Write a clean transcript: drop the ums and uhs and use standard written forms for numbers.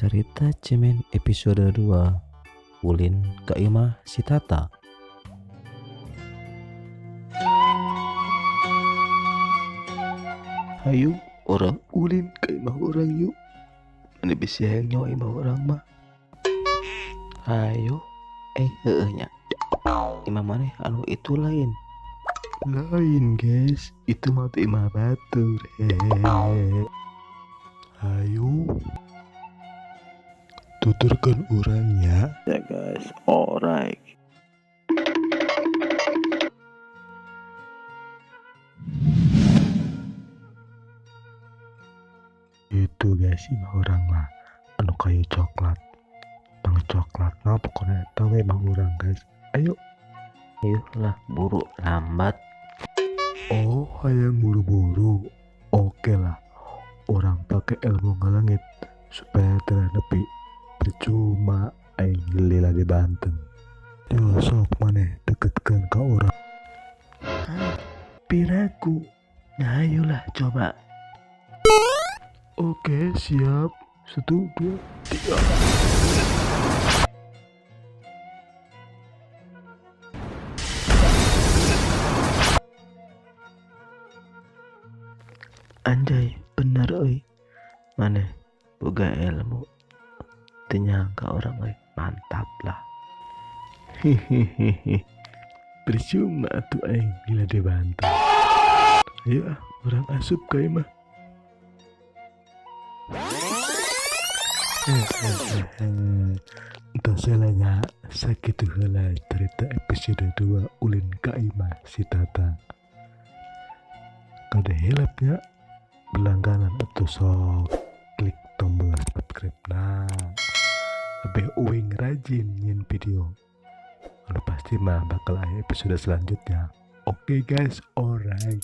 Carita Cemen episode 2, Ulin ka imah si Tata. Hayu urang ulin ka imah urang yuk. Mani bisi hayang nyawa imah urang mah. Hayu, heueuh nya. Imah maneh anu itu lain. Lain guys, itu mah teh imah batur. Hehehe. Hayu, tuturkan orangnya. Ya guys, alright. Itu guys, imah urang mah anu kayu coklat. Bang coklat, nah pokoknya eta we imah urang guys. Ayo. Ayo lah, buru lambat. Oh, hayang buru-buru. Oke lah, orang pakai ilmu ngalangit supaya ternepi. Percuma aing lila di Banten. Yo sok maneh deketkeun ka urang. Hah, piraku. Nah, ayolah coba. Oke, siap. 1, 2, 3. Anjay, bener euy. Maneh boga ilmu. Teu nyangka urang euy, mantap lah. Hehehehe. Percuma atuh aing bila dibantu. Ayo ah, urang asup ka imah. Entos heula nya, sakitu heula cerita episode 2 Ulin ka imah si Tata. Kade hilap nya berlangganan atau sok klik tombol subscribe nah. Lebih uing rajin nyin video. Anu pasti mah bakal aya episode selanjutnya. Oke guys, alright.